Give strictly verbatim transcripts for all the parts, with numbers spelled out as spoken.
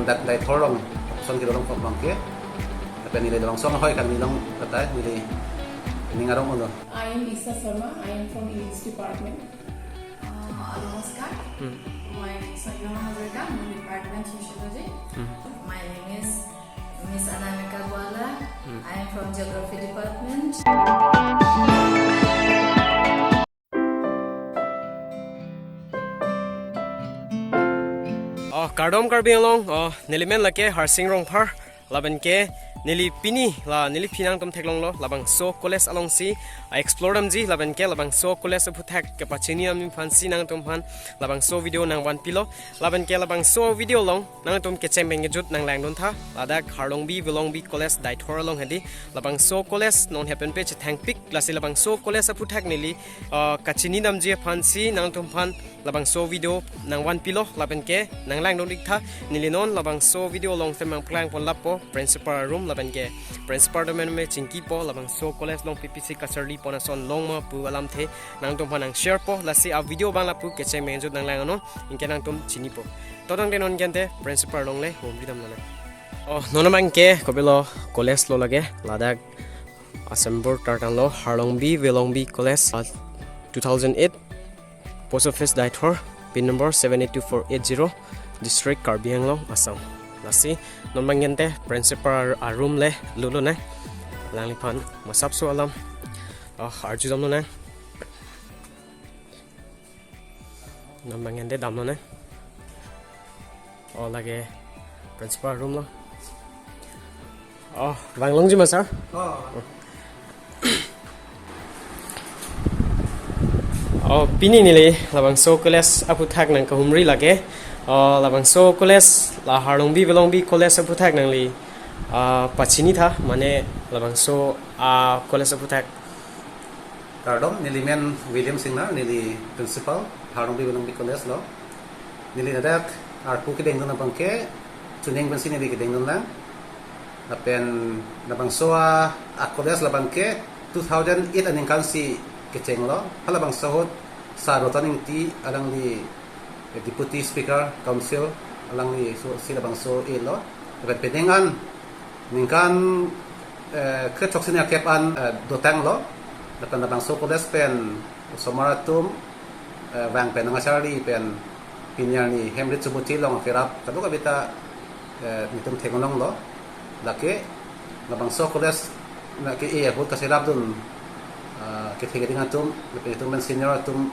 Dak Deithor along, son kilo along kok along ke. Lapen neli labangso ahoi kangni along kata, neli ning arong uno. I am Isha Sharma. I am from English department. Uh, নমস্কাৰ। মই সৌম্য হাজৰিকা, মোৰ department sociology. My name is Miss Anamika Goala. I am from Geography Department. Oh, kardom Karbi Anglong, oh, neli men lake Harsing Rongphar, lapen ke neli pini la neli phi nangtum theklonglo, labangso college alongsi, ah, explore damji, lapen ke labangso college aphuthak kepachini nangji aphansi nangtum aphan labangso video nangvanpilo, lapen ke labangso video along nangtum kecheng pen kejut nanglangdun tha, ladak Harlongbi Velongbi College Deithor along hedi, labangso college non hepen pe chethangpik, lasi labangso college aphuthak neli, ah, kachini damji aphansi nangtum aphan labangso video nangvanpilo, lapen ke nanglangdun ik tha, neli non labangso video along semang plang pon lapo, principal room lapen ke principal domen me chingkipo, labangso college along P P C kacharli pon ason long ma pu alamthe nangtum aphan nang share po, lasi a video abang lapu kecheng pen kejut nanglang uno, anke nangtum chinipo. To tangte non kente principal along le humri dam nana. Oh, non abang ke kopilo college lo lake, ladak Asembur tartan lo, Harlongbi Velongbi College, ah, two thousand eight, Post Office Deithor, pin number seven eight two four eight zero, District Karbi Anglong, Assam. Lasi non abang kente principal a room le lulonang. Alangliphan masapso alam, ah, arju damlonang. Non abang kente damlonang. Oh, lake principal room lo. Oh, vanglongji ma sir? Oh, Oh, pini neli labangso college aphuthak nangkahumri lake. Oh, labangso college la Harlongbi Velongbi College aphuthak nangli, ah, pachini tha, mane labangso, ah, college aphuthak. Kardom, neli men William Singnar, neli principal, Harlongbi Velongbi College lo. Neli ladak arpu kedengdun abang ke, chuning pensi neli kedengdun lang. Lapen labangso a, a college labang ke two thousand eight aningkan si kechenglo. Halabangso ahut Sir Roton Ingti alangli Deputy Speaker Council alangli so si labangso elo. Lapen penang an ningkan, eh, kre throksi nerkep an, eh, dotanglo. Lapen labangso college pen osomar atum, eh, vang pen nangkacharli pen pini arni hem rit subuchi long kerap kadokave ta, eh, netum theklonglo. Lake labangso college lake e ahut kacherapdun, ah, kethe keding atum, lapen itum men senior atum,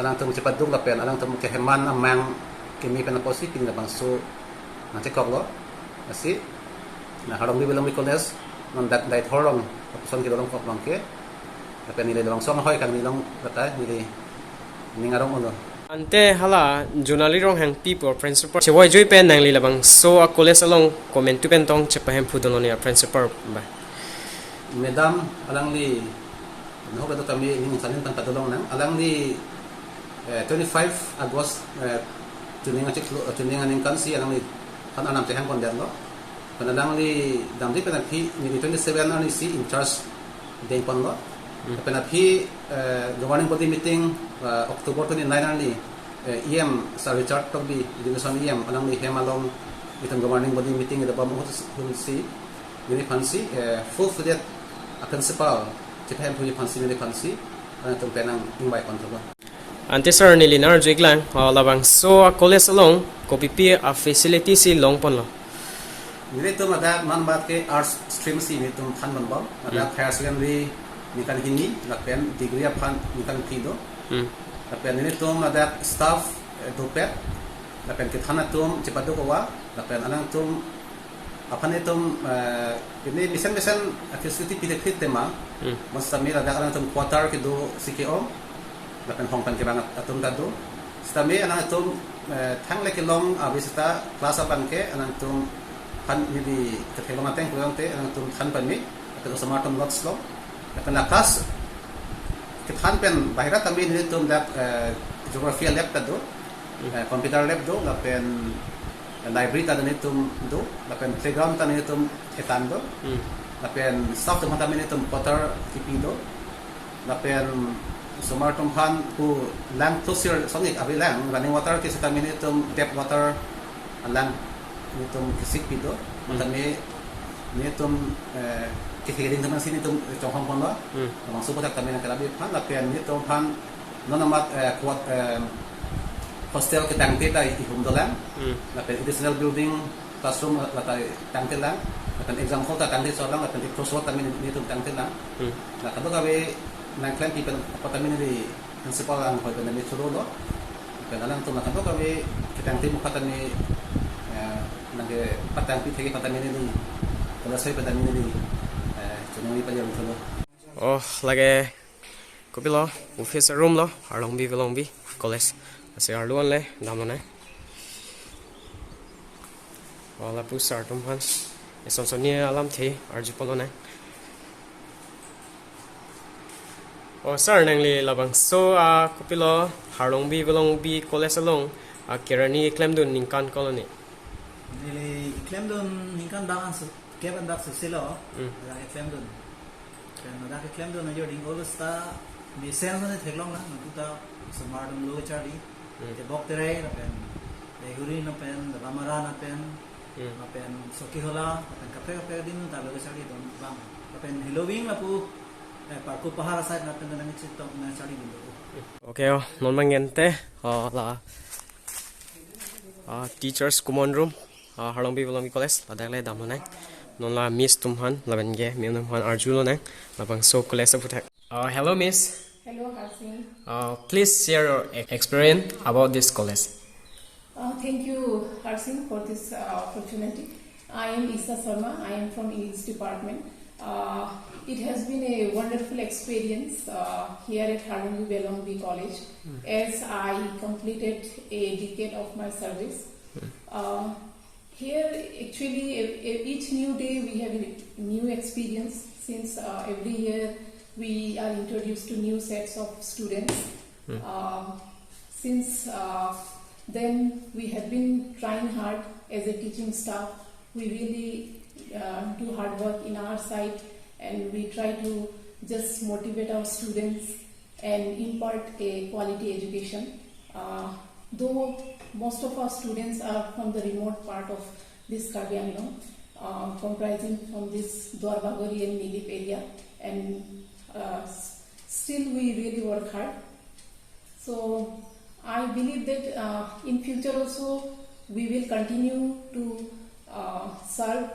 alangtum chepaduk lapen alangtum keheman amang keme pen apotsi pini labangso nangchekoklo. Lasi, na Harlongbi Velongbi College, non dak Deithor along, apuson kilo along kok along ke, lapen neli labangso ahoi kangni along kata, neli ning arong uno. Ante hala Jonali Ronghangpi pu principal chevoi jui pen nangli labangso a college along komantu pen tong chepahemphu dunlo ne a principal ba? Madam alangli nahok kedo kami ning salin pen padolong nang, alangli, eh, twenty-five August, eh, chuning achik chuning aningkan si alangli han anam chehang pondetlo. Pen alangli damri pen aphi neli twenty-seven arni si in charge dengponlo. Pen aphi, eh, governing body meeting, eh, October twenty-nine arni, eh, E M Sir Richard Tokbi, Education E M, alangli hem along itum governing body meeting itum bom ahut si, neli aphansi, eh, full fledged a principal chepahemphuji aphansi neli aphansi, eh, atum pen nang-ingvai pon thulo. Ante sir, neli nang arju iklang, ah, labangso a college along kopipi a facility si longponlo? Nelitum ladak non bat ke arts stream si nelitum thanponbom. Ladak higher secondary ningkan hini, lapen degree aphan ningkan phli do. Hmm. Lapen nelitum ladak staff, eh, dopet, lapen kethan atum chepaduk ava, lapen alangtum aphan itum, eh, pini mesen mesen facility pidet phli tema. Hmm. Bonsitame ladak alangtum quarter kedo si ke-ong, lapen hong pen kevang atum ta do. Sitame alangtum, eh, thangle kelong ave seta class abang ke alangtum aphan neli ketheklong ateng pulote alangtum than pame, lapen osomar atum notes lo. Lapen la class kethan pen bahira tame nelitum dak, eh, geography lab ta do, eh, computer lab do, lapen library ta nelitum do, lapen playground ta nelitum thetan do. Hmm. Lapen staff atum aphan ta nelitum quarter kipi do. Lapen osomar atum aphan pu lang thusir songik ave lang, running water ke sitame nelitum tap water lang Netum kesik pido, mata me netum, eh, kehering teman si netum chonghong ponlo. Hmm. Labangso aputhak tame nangkerabi aphan, lapen netum aphan non amat, eh, kuat, eh, hostel ketangte ta ihum dolang. Hmm. Lapen additional building, classroom la ta tangtelang. Lapen exam hall ta tangte chotlang, lapen ekro sot tame netum tangtelang. Hmm. La kadokave nangklempi pen apot tame neli principal anghoi pen tame chorolo. Pen alangtum la kadokave ketangte aphuthak tame, eh, nangkepatangpi thekji aphan tame neli, college ahoi pen tame neli, eh, choningri pajam cholo. Oh, lake kopilo, office room lo, Harlongbi Velongbi College. Lasi arlo anle damlonang. Oh, lapu sir atum aphan eson sonni alamthe arju ponlonang. Oh, sir, nangli labangso, ah, kopilo, Harlongbi Velongbi College along, ah, kerani keklemdun ningkan koloni? Neli keklemdun ningkan bang ansu, kep an bak susilo, Hmm. ladak keklemdun. Pen ladak keklemdun ajo ding always ta mesen mane theklonglang, nangtuta osomar atum lo charli. Hmm. Tebok Terai lapen Deihori lapen Damara lapen Hmm. lapen Chokihola lapen kaprek kaprek adim ta lo charlidun bang. Lapen heloving lapu, eh, Parku Pahar aside lapen nangchetong nangcharlidun do. Okay, oh, non abang ante, oh, la, ah, teachers common room, ah, Harlongbi Velongbi College, ladak le damlonang. Non la miss atum aphan, lapen ke ma'am atum aphan arjulonang, labangso college aputhak. Uh, hello, miss. Hello, Harsing. Uh, please share your e- experience about this college. Uh, thank you, Harsing, for this, uh, opportunity. I am Isha Sharma. I am from English department. Uh, it has been a wonderful experience, uh, here at Harlongbi Velongbi College, as I completed a decade of my service. Uh, here, actually, e- e- each new day we have a new experience, since, uh, every year we are introduced to new sets of students. Um, since, uh, then, we have been trying hard as a teaching staff. We really, uh, do hard work in our side, and we try to just motivate our students and impart a quality education. Uh, though most of our students are from the remote part of this Karbi Anglong, uh, comprising from this Duarbagori and Nilip area, and, uh, s- still we really work hard. So I believe that, uh, in future also we will continue to, uh, serve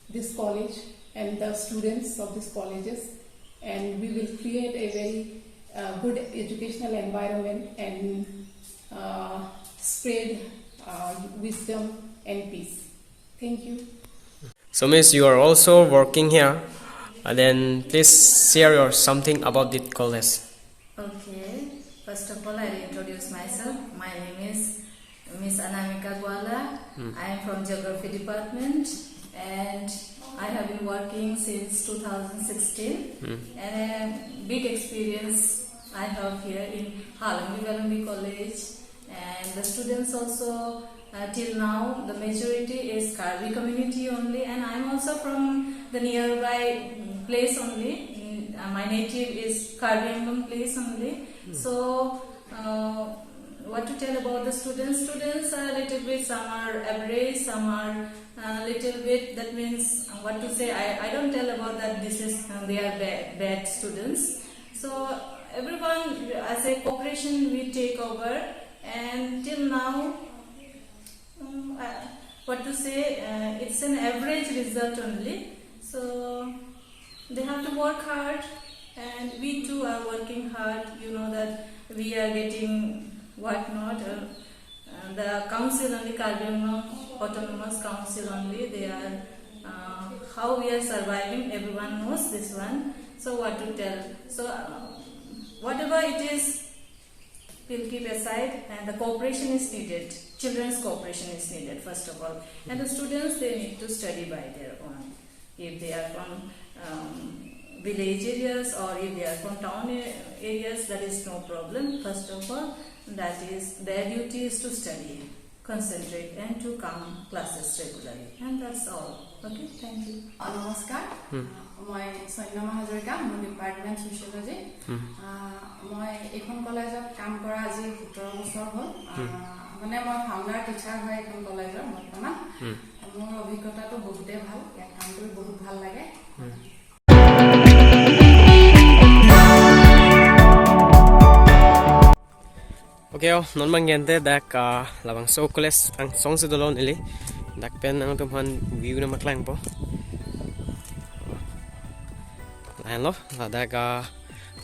this college and the students of these colleges, and we will create a very, uh, good educational environment and, uh, spread, uh, wisdom and peace. Thank you. So, miss, you are also working here. Uh, then please share your something about the college. Okay, first of all, I introduce myself. My name is Miss Anamika Gwala. Hmm. I am from Geography Department, and I have been working since two thousand sixteen. Hmm. And a big experience I have here in Harlongbi Velongbi College. And the students also, uh, till now, the majority is Karbi community only, and I'm also from the nearby, mm, place only. Mm, uh, my native is Karbi Anglong place only. So, uh, what to tell about the students? Students are little bit, some are average, some are, uh, little bit, that means, uh, what to say, I, I don't tell about that, this is, uh, they are bad, bad students. So everyone, as a cooperation, we take over, and till now, um, uh, what to say, uh, it's an average result only. So they have to work hard, and we too are working hard. You know that we are getting what not. Uh, uh, the council only, Karbi Anglong Autonomous Council only, they are, uh, how we are surviving, everyone knows this one. So what to tell? So, uh, whatever it is, we'll keep aside, and the cooperation is needed. Children's cooperation is needed, first of all. And the students, they need to study by their own. If they are from, um, village areas or if they are from town a- areas, that is no problem. First of all, that is, their duty is to study, concentrate, and to come classes regularly. And that's all. Okay, thank you. অ, নমস্কাৰ। হুম। অ, মই সন্যমা হাজৰিকা, মোৰ department sociology. হুম। আ, মই এইখন কলেজত কাম কৰা আজি সোতৰ বছৰ হ'ল। আ, হুম। মানে মই ফাউণ্ডাৰ টিচাৰ হয় এখন কলেজৰ বৰ্তমান। হুম। মোৰ অভিজ্ঞতাটো বহুতেই ভাল, ইয়াত কাম কৰি বহুত ভাল লাগে। হুম। Okay, oh, non abang ke ante dak, ah, labangso college angsong si dolo neli. Dak pen nangtum aphan view nangpaklangpo. Lahenlo, ladak, ah,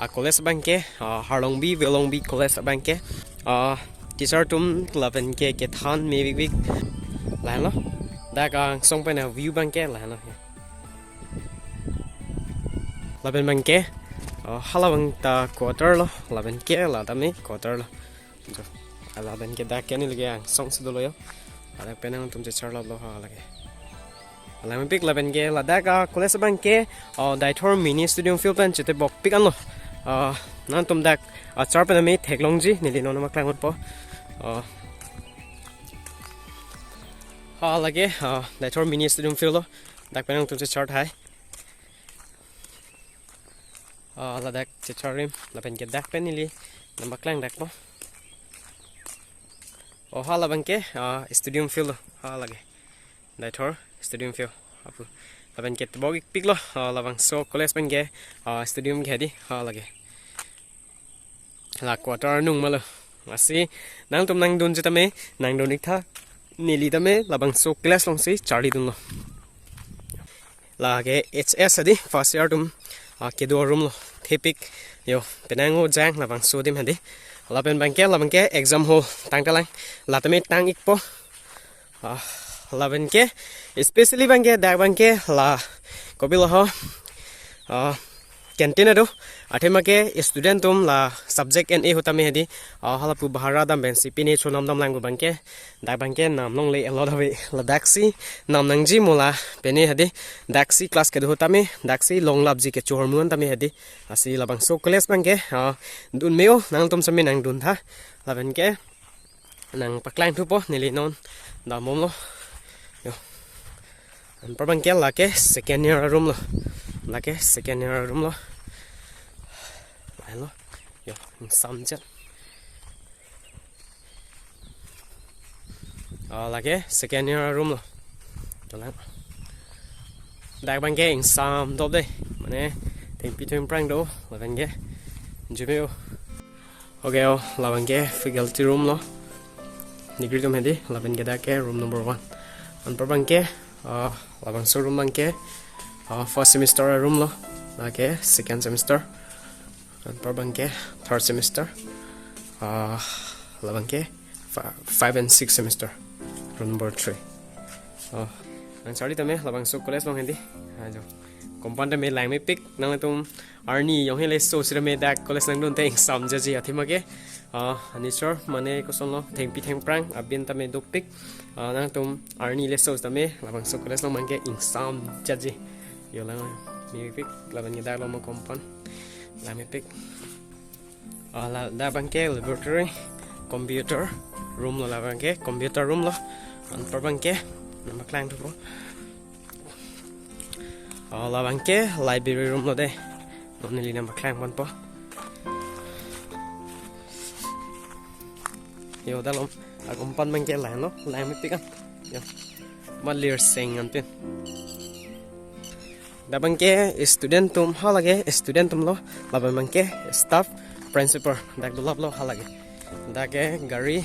a college abang ke, ah, Harlongbi, Velongbi College abang ke, ah, teacher atum lapen ke kethan me bikbik. Lahenlo, dak angsong pen a view abang ke, lahenlo. Lapen abang ke, ah, hala abang ta quarter lo, lapen ke la tame quarter lo. Jo, lapen ke dak ke neli ke angsong si dolo jo. Ladak pen nangtum checharlaplo ha lake. Langmepik lapen ke ladak, ah, college abang ke, ah, Deithor Mini Stadium Field pen chetebokpik anlo. Ah, nangtum dak, ah, char pen tame theklongji neli non nangpaklangpo. Ah, ha lake, ah, Deithor Mini Stadium Field lo. Dak pen nangtum chechar thai. Ah, ladak chechar rim, lapen ke dak pen neli nangpaklang dakpo. Oh, ha labang ke, ah, stadium field lo, ha lake. Deithor Stadium Field apu. Lapen ke tebokpiklo, ah, labangso college abang ke, ah, stadium ke hedi, ha lake. La quarter nung malo. Lasi nangtum nangdunji tame, nangdun-ik tha. Neli tame labangso class along si charlidunlo. Lake H S hedi, first year atum, ah, kedo room lo. Thepik, jo, penang o jang labangso adim hedi. Lapen abang ke, labang ke exam hall tangtalang. La tame tang-ikpo. Ah, lapen ke, especially abang ke, dak abang ke, la, kopilo ho, ah, canteen do, athema ke student atum la subject en-e ahut tame hedi, ah, halapu bahara dam pensi pine chonam damlang pu abang ke, dak abang ke nam longle a lot ave, ladak si nam nangji mo la, pine hedi, dak si class kedo ahut tame, dak si longlapji kecho ahormu an tame hedi, lasi labangso college abang ke, ah, dun me-o, nangtum sami nangdun tha, lapen ke, nangpaklang thupo neli non dambomlo. Jo. Anpar abang ke lake second year room lo. Lake second year room lo. Lahenlo. Jo, ingsamjat. Ah, lake second year room lo. Tolang. Dak abang ke ingsamdop de. Mane thengpi thengphrang do, lapen ke. Jumeo. Okay, oh, labang ke faculty room lo. Degree atum hedi, lapen ke dak ke room number one. Anpar abang ke, ah, labangso room abang ke, ah, first semester room lo. Lake second semester. Anpar abang ke third semester. Ah, labang ke fi-, five and six semester. Room number three. Oh, nangcharli tame labangso college along hedi. Ha jo. Compound tame langmepik, nangtum arni jong hele so sirame dak college nangdun te ingsamjatji athema ke. Ah, nature mane kosonlo thengpi thengphrang abin tame dopik. Ah, nangtum arni le so tame labangso college along abang ke ingsamjatji. Jo langmepik, lapen ke dak lo mo compound. Langmepik. Ah, la, dak abang ke laboratory, computer room lo, labang ke computer room lo. Anpar abang ke nangpaklang thupo. Ah, labang ke library room lo de. Non neli nangpaklang ponpo. Jo, dak lo, a compound abang ke lahenlo, langmepik an. Jo. Malir seng anpin. Dak abang ke student atum, ha lake student atum lo, lapen abang ke staff, principal, dak dolaplo ha lake. Dak ke gari,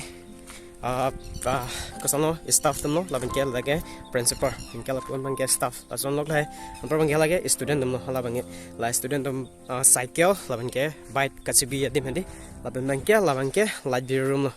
ah, ah, kosonlo staff atum lo, lapen ke dak ke principal, anke lapu abang ke staff, lason lok lahai, anpar abang ke lake student atum lo, ha labang ke, la student atum, ah, cycle, lapen ke bike kachebi adim hedi, lapen abang ke, labang ke library room lo.